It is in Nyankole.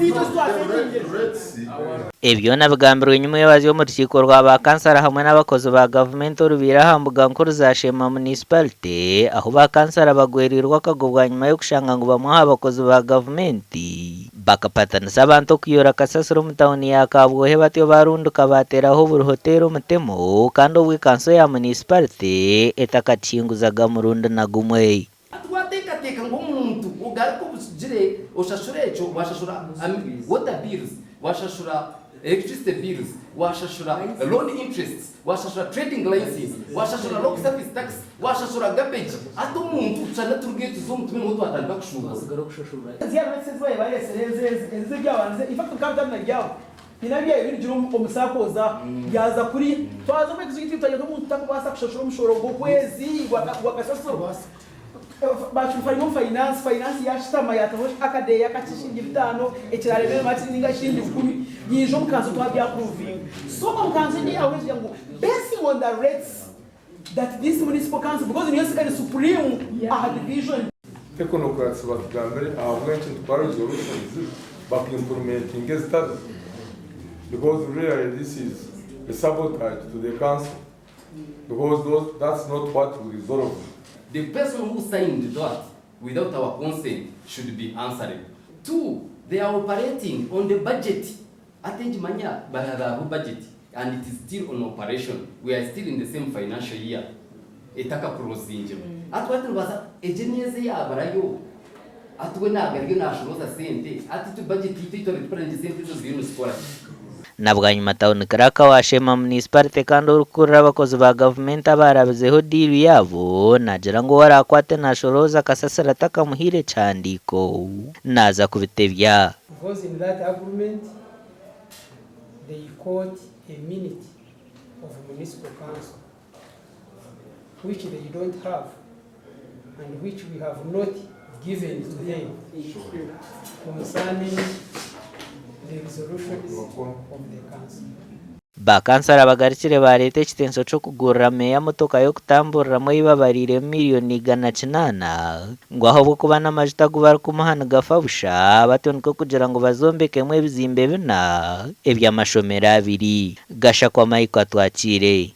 Eziitwe ezi twasetingire. Ebi byona bigambirwe nyimwebazi omu rukiiko rwa ba kansara hamwe n'abakozi ba gavumenti orubaire aha mbuga nkuru za Sheema Munisiparite ahu ba kansara bagwereirwe akago bwanyima y'okushanga ngu bamwe aha bakozi ba gavumenti bakapatanisa abantu okuyoora kasasiro omu tauni ya Kabwohe batyo barunduka bateeraho buri hoteeri omutemo kandi obwo kanso ya munisiparite etakakihinguzaga murundi na gumwe. Hati wateekateeka ngu omuntu ogaruke obutsigire oshashure ekyo, washashura water bills, washashura electricity bills, washashura loan interests, washashura trading license, washashura local service tax, washashura garbage, hati omuntu tushana turugeyo tuze omu tume nimwo twatandika kushuubura. Hine ebyayo ebirugire omu SACCOs aho byaza kuriya. Twaza omu executive twagira ngu omuntu takubaasa kushashura omushoro gw'okwezi gwa kasasiro. Bakirifaringa omu finance, finance yashutama yataho akadeeya kakye shiringi bitaano, ekiraremeerwa makiri ninga shiringi rukumi, byaija omu kanso twabya approvinga. So omu kanso egi eyawe egira ngu basing on the rates that this municipal council because niyo eri supreme aha division. Technocrats batugambire ahabw'enki nitutwara resolutions baka implementinga ezitarizo because really this is a sabotage to the council because those, that's not what we resolved. The person who signed that without our consent should be answerable. Two, they are operating on the budget Ate ngimanya baraba budget and it is still on operation we are still in the same financial year etaka closingirwe hati wati nobasa egi emyezi eyaburayo hati we naga ariyo nashoroza sente hati itwe budget yitu eyitwabire tupuraningi sente ezo ziriyo nizikora ki? Na bwanyima Town Clerk wa Sheema Munisiparite kandi orikukurira abakozi ba gavumenti abaarabizeho diiru yaabo naagira ngu ou araakwate naashorooza kasasiro atakamuhaire ekihandiiko naaza kubitebya. Because in that agreement they quote a minute of municipal council which they don't have and which we have not given to them concerning the resolutions of the council. Ba kansara bagarukire baareeta ekitenso ky'okugurira meeya motoka y'okutamburiramu ei babariiremu miriyoni 800 ngu ahabw'okuba n'amajuta agu barikumuha nigafa busha batyo nikwo kugira ngu bazombekemu ebizimbe bina eby'amashomero abiri. Gashakwa Michael Atwakiire.